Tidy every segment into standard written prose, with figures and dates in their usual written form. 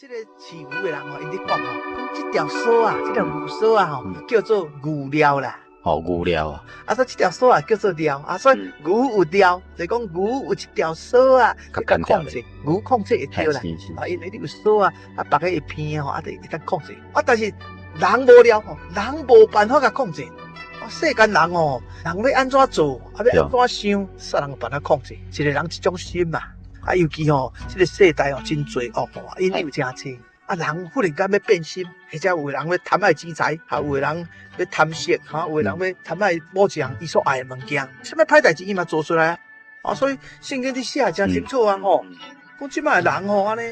這个飼牛的人吼，𪜶咧講吼，講這條索啊，這條牛索啊吼，叫做牛料啦。哦，牛料啊。啊，所以這條索啊叫做料啊，所以牛有料，就講牛有一條索啊，較控制，牛控制會著啦。啊，因為你有索啊，啊，別个會偏吼，啊，就會當控制。啊，但是人無料吼，人無辦法共控制。啊，世間人吼，人欲按怎做，啊，欲按怎想，啥人有辦法控制？一个人一種心嘛。啊，尤其吼，這個世代哦，真罪惡吼，因為誠濟啊，人忽然間欲變心，或者有的人欲貪愛錢財，啊，有的人欲貪色，哈，有的人欲貪愛某一項伊所愛的物件，啥物歹代誌伊嘛做出來啊！啊，所以聖經裡寫誠清楚啊，吼，講這擺的人吼，按呢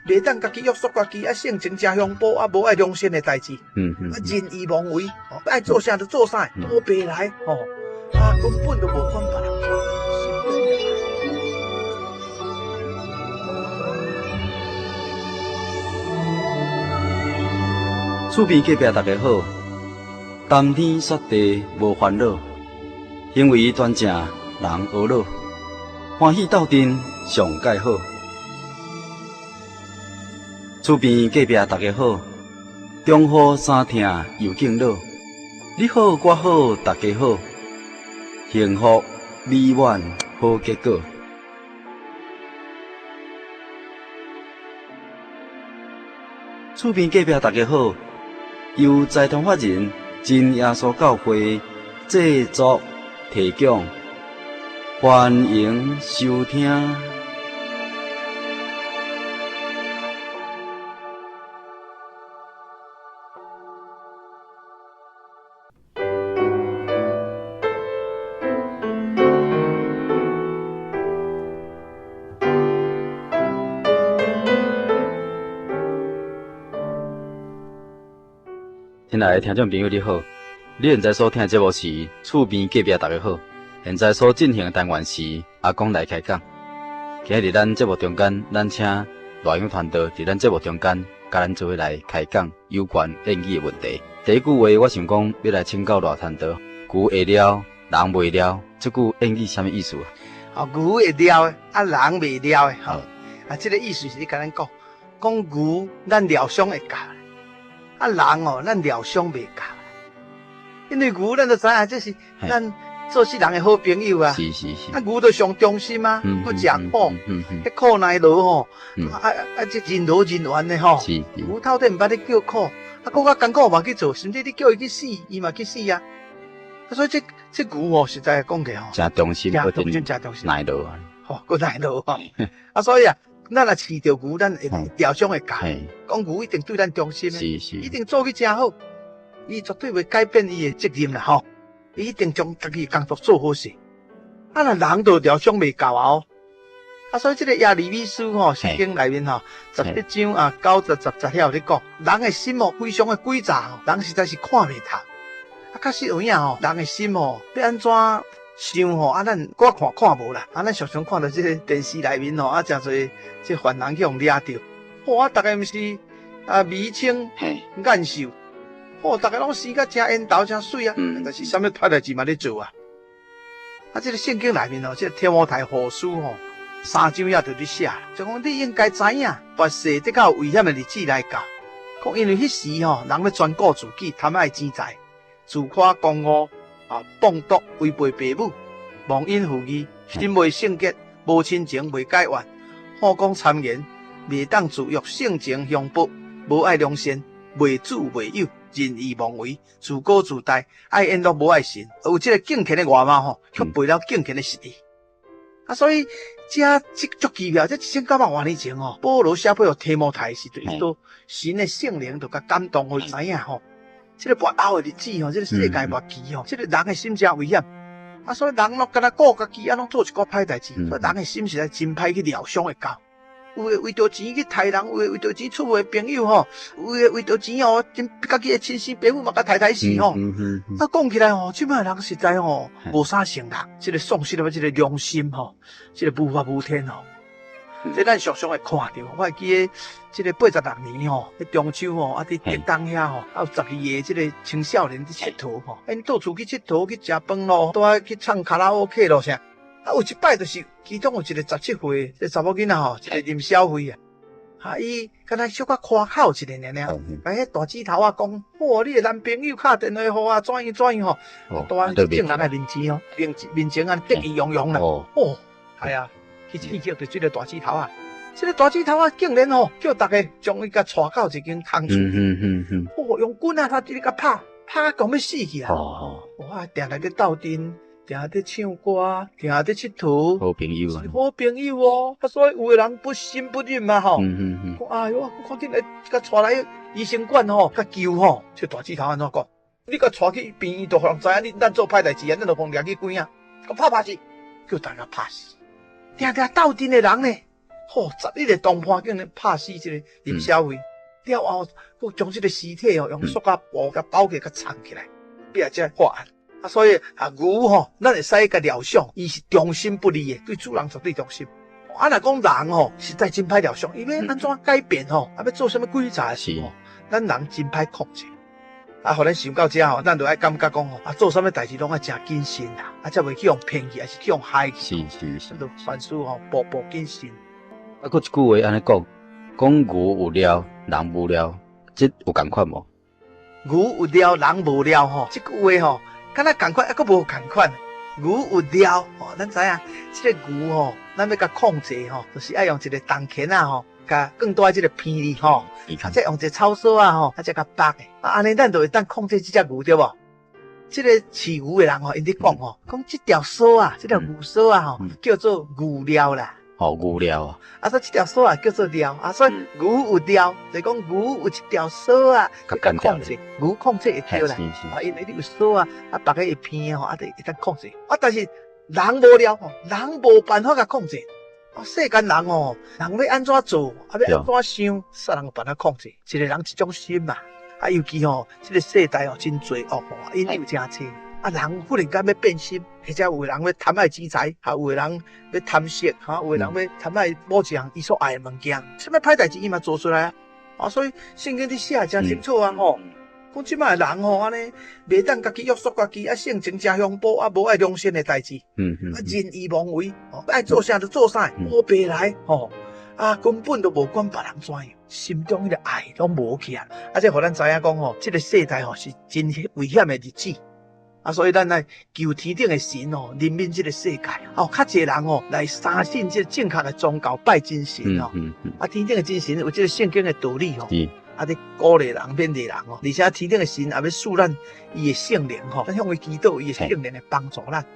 袂當家己約束家己，啊，性情誠凶暴，啊，無愛良善的代誌，啊，任意妄為，愛做啥就做啥，都白來，吼，啊，根本就無管別人。厝邊隔壁大家好，談天說地無煩惱，行為端正人呵咾，歡喜鬥陣上蓋好。厝邊隔壁大家好，中雨衫疼又敬老，你好我好大家好，幸福美滿好結果。厝邊隔壁大家好，由財團法人真耶穌教會製作提供，歡迎收聽。親愛的聽眾朋友，你好！你現在所聽的節目是《厝邊隔壁大家好》，現在所進行的單元是阿公來開講。今日佇咱節目中間，咱請賴永傳道佇咱節目中間，佮咱做伙來開講有關諺語的問題。第一句話，我想講欲來請教賴傳道，牛會尿，人袂尿，這句諺語啥物意思啊？哦，牛會尿的，啊人袂尿的，吼，啊，這個意思是咧共咱講，講牛咱料想會到，啊人哦，咱料想袂到，因為牛咱都知影，這是咱做世人的好朋友啊。是是是。啊，牛都上忠心啊，閣食苦，彼苦耐勞吼，啊啊，這任勞任怨的吼。牛透底毋捌咧叫苦，啊，閣較艱苦嘛去做，甚至你叫伊去死，伊嘛去死啊。啊，所以這這牛吼，實在講起吼，誠忠心，誠忠心，誠忠心，耐勞啊。吼，閣耐勞吼。啊，所以啊，咱若飼著牛，咱會料想會到，講牛一定對咱忠心的，一定做去誠好，伊絕對袂改變伊的責任啦吼。伊一定將家己的工作做好勢。啊，若人就料想袂到啊哦。啊，所以這個耶利米書吼，聖經內面吼，17章啊9節10節遐有咧講，人的心哦非常的詭詐，人實在是看袂透。啊，確實有影吼，人的心吼，欲按怎想吼，啊，咱我看看無啦，啊，咱常常看著這個電視內面吼，啊，誠濟這犯人去予掠著，哇，啊，逐个毋是啊眉清眼秀，哦，逐个攏生甲誠緣投誠媠啊，但是啥物歹代誌嘛咧做啊。啊，這個聖經內面吼，這個提摩太後書吼，三章遐就咧寫，就講你應該知影，末世這較有危險的日子來到，講因為彼時吼，人欲專顧自己，貪愛錢財，自誇狂傲，啊，放蕩，違背父母，忘恩負義，心袂聖潔，無親情，袂解怨，好講讒言，袂當自約，性情凶暴，無愛良善，袂主袂友，任意妄為，自高自大，愛宴樂無愛神，有這個敬虔的外貌吼，卻背了敬虔的實意。啊，所以這這足奇妙，這1900外年前吼，保羅寫批予提摩太的時陣，伊都神的聖靈就共感動，予伊知影吼。這個末後的日子吼，這個世界末期吼，這個人的心誠危險啊！所以人攏干焦顧家己，啊，攏做一寡歹代誌。所以人的心實在真歹去料想會到。有的為著錢去刣人，有的為著錢出賣朋友吼，有的為著錢哦，真家己的親生爸母嘛共刣刣死吼。啊，講起來吼，這擺人實在吼無啥誠實，這個喪失了這個良心吼，這個無法無天吼。這咱常常會看著，我會記得這個86年吼，彼中秋吼，啊佇竹東遐吼，啊有12个這個青少年佇𨑨迌吼，𪜶到處去𨑨迌去食飯咯，都愛去唱卡拉 OK 咯啥。啊有一擺就是其中有一個17歲的這查某囡仔吼，一個林小慧啊，啊，伊敢若小可誇口一下爾爾，共彼大指頭仔講，哇，你的男朋友敲電話予我，怎樣怎樣吼，蹛佇眾人的面前吼，面面前按呢得意洋洋啦，哦，係啊，去刺激著這个大指頭仔，這个大指頭仔竟然吼叫逐家將伊共帶到一間空厝，哦，用棍仔頭直直共拍，拍到講欲死去啊，哇，定定咧鬥陣。定佇唱歌，定佇𨑨迌，好朋友啊，好朋友哦。啊，所以有的人不心不忍嘛，吼。講哎喲，我看見來，共帶來醫生館吼，共救吼。這大指頭按怎講？你共帶去病院，就予人知影你咱做歹代誌啊，咱就予掠去關啊，共拍拍死，叫大家拍死。定定鬥陣的人呢，吼，11個同伴竟然拍死這個林小慧，了後，閣將這個屍體哦，用塑膠布共包起來，共藏起來，變才破案。啊，所以啊，牛吼，咱會使共料想，伊是忠心不二的，對主人絕對忠心。啊，若講人吼，實在真歹料想，伊欲按怎改變吼，啊，欲做啥物詭詐的事吼，咱人真歹控制。啊，予咱想到這吼，咱就愛感覺講吼，啊，做啥物代誌攏愛誠謹慎啦，啊，才袂去予騙去，抑是去予害去。就凡事吼，步步謹慎。啊，閣一句話按呢講，講牛有料，人無料，這有仝款無？牛有料，人無料吼，這句話吼。敢若仝款，抑閣無仝款。牛有料吼，咱知影，這个牛吼，咱欲共控制吼，就是愛用一个銅鉗仔吼，共放佇這个鼻裡吼，啊，再用一个草索仔吼，啊，才共縛的。啊，按呢咱就會當控制這隻牛對無？這个飼牛的人吼，𪜶咧講吼，講這條索仔，這條牛索仔吼，叫做牛料啦。哦，牛料啊！啊，所以這條索仔叫做料啊，所以牛有料，就是講牛有一條索仔，控制牛控制會著啦。啊，因為你有索仔，啊，縛佇伊鼻吼，啊，就會當控制。啊，但是人無料吼，人無辦法共控制。啊，世間人吼，人欲按怎做，啊，欲按怎想，啥人有辦法控制？一个人一種心嘛。啊，尤其吼，這个世代吼真罪惡吼，引誘誠濟。啊，人忽然間欲變心，或者有的人欲貪愛錢財，啊，有的人欲貪色，哈，有的人欲貪愛某一項伊所愛的物件，啥物歹代誌伊嘛做出來啊！啊，所以聖經裡寫誠清楚啊，吼，講這擺的人吼，按呢袂當家己約束家己，啊，性情誠凶暴，啊，無愛良善的代誌，啊，任意妄為，愛做啥就做啥，烏白來，吼，啊，根本就無管別人怎樣，心中彼个愛攏無去啊！啊，這予咱知影講吼，這个世代吼是真危險的日子。啊，所以咱來求天頂的神哦，憐憫這个世界。哦，較濟人哦來相信這个正確的宗教，拜真神哦。啊，天頂的真神有這个聖經的道理吼。啊，咧鼓勵人、勉勵人哦。而且天頂的神也欲賜咱伊的聖靈吼，咱向伊祈禱，伊的聖靈會幫助咱。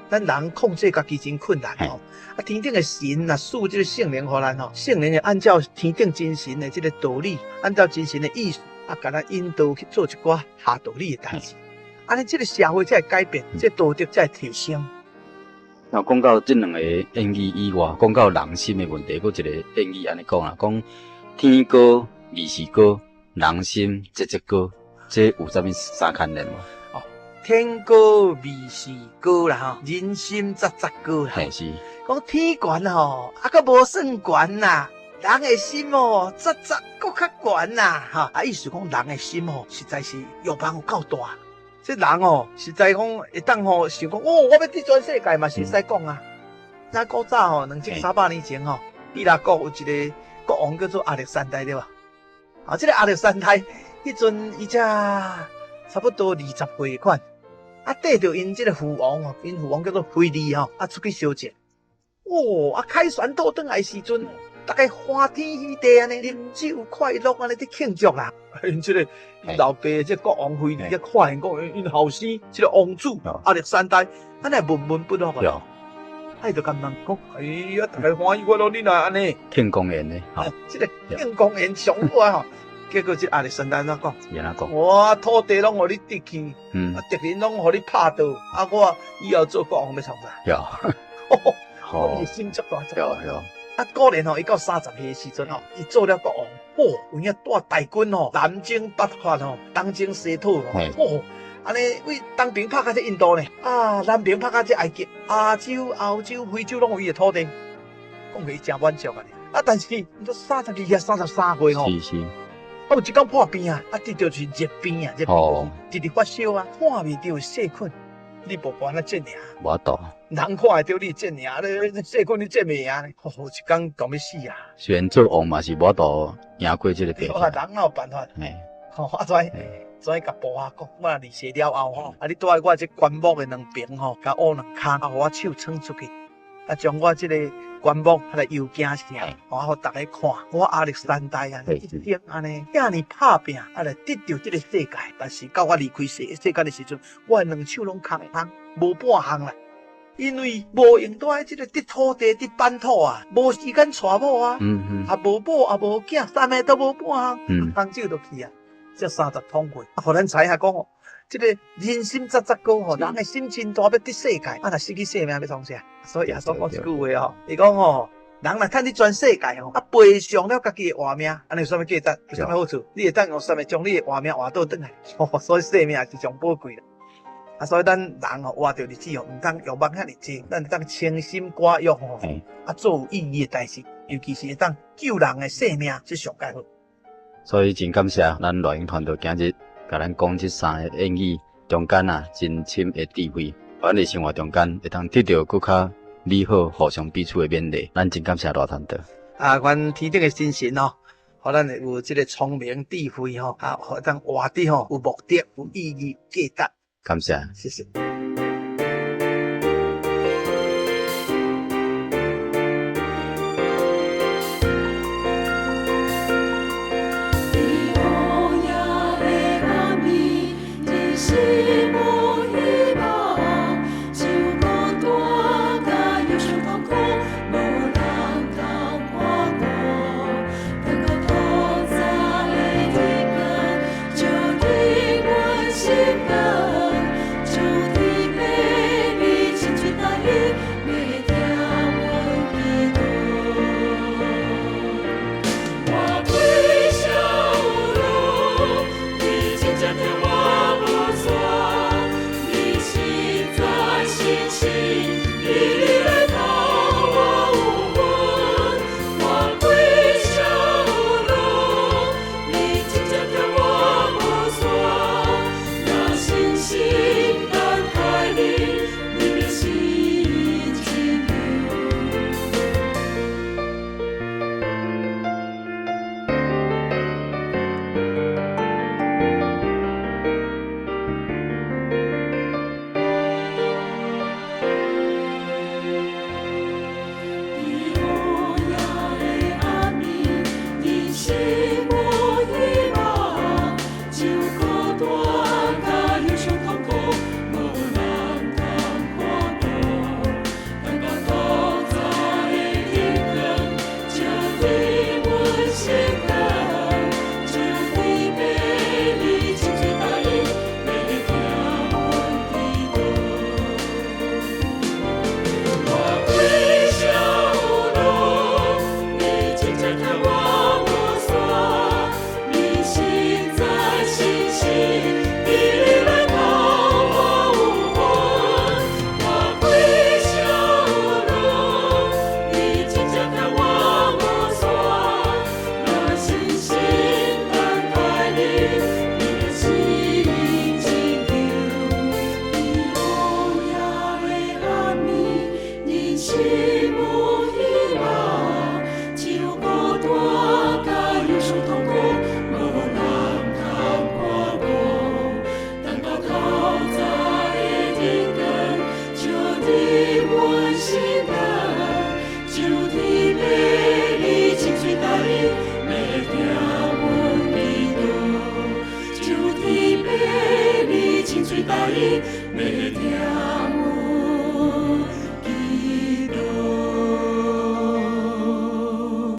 咱人控制家己真困難吼。啊，天頂的神若賜這个聖靈予咱吼，聖靈會按照天頂真神的這个道理，按照真神的意思，啊，共咱引導去做一寡合道理的代誌。按呢，這个社會才會改變，這个道德才會提升。那講到這兩個諺語以外，講到人心的問題，閣一個諺語按呢講啦，講天高二是高，人心節節高，這有啥物相牽連無？哦，天高二是高啦，吼，人心節節高啦。嘿是。講天懸吼，啊，閣無算懸啦，人的心哦，節節閣較懸啦，哈，啊，意思講人的心哦，實在是欲望有夠大。這人哦，實在講會當吼想講，哦，我欲得全世界嘛，是會使講啊。那古早吼，2300年前吼，希臘國有一個國王叫做亞歷山大對無？啊，這個亞歷山大，彼陣伊才差不多20歲款，啊，綴著𪜶這个父王哦，𪜶父王叫做腓力吼，啊，出去相戰。哦，啊，凱旋倒轉來時陣，逐家歡天喜地按呢，啉酒快樂按呢佇慶祝啦。𪜶這个老爸這國王腓力啊，看見講𪜶後生這个王子亞歷山大，按呢悶悶不樂啊。啊，伊就共人講，哎呀，逐家歡喜快樂，你哪按呢？慶功宴呢？吼，這个慶功宴上好啊！吼，結果這亞歷山大按怎講？按怎講？我土地攏予你得去，啊，敵人攏予你拍倒，啊，我以後做國王欲創啥？吼，伊心足大隻。啊，果然吼，伊到30歲的時陣吼，伊做了國王，嚯，有影帶大軍吼，南征北伐吼，東征西討吼，嚯，按呢為東邊拍到這印度呢，啊，南邊拍到這埃及、亞洲、歐洲、非洲攏有伊的土地，講起伊誠滿足啊。啊，但是伊都32歲、33歲吼，啊，有一工破病啊，啊，得著是熱病啊，熱病，直直發燒啊，看袂著細菌。你無辦法戰贏。無法度。人看會著你戰贏，你細菌你戰袂贏，吼，一工講欲死啊！雖然做王嘛是無法度贏過這個病。啊，人哪有辦法？吼，啊，所以所以共部下講，我若離世了後吼，啊，你蹛佇我這棺木的兩邊吼，共挖兩空，啊，予我手穿出去，啊，將我這個棺木來遊行城，啊，予逐家看，我亞歷山大啊，一生按呢，遮爾拍拚，啊，來得著這個世界，但是到我離開世世間的時陣，我的兩手攏空空，無半項啦。因為無閒蹛佇這個得土地、得版圖啊，無時間娶某啊，啊無某啊無囝，啥物都無半項，空手就去啊。這30通歲，啊，予咱知影講哦，這個人心節節高吼，人的心真大，欲得世界，啊，若失去性命欲創啥？所以耶穌講一句話吼，伊講吼，人若趁佇全世界吼，啊，賠償了家己的活命，按呢有啥物價值？有啥物好處？你會當用啥物將你的活命換倒轉來？所以性命是上寶貴啦。啊，所以咱人吼活著日子吼，毋通欲望遐爾濟，咱會當清心寡欲吼，啊，做有意義的代誌，尤其是會當救人的性命，這上蓋好。所以真感謝咱賴永團隊今日共咱講這三个諺語中間啊，真深的智慧，咱佇生活中間會當得著閣較美好、互相彼此的勉勵。咱真感謝賴團隊。啊，願天頂的真神吼，予咱會有這個聰明智慧吼，啊，予當活得吼有目的、有意義、價值。感謝，謝謝。 答應，欲聽。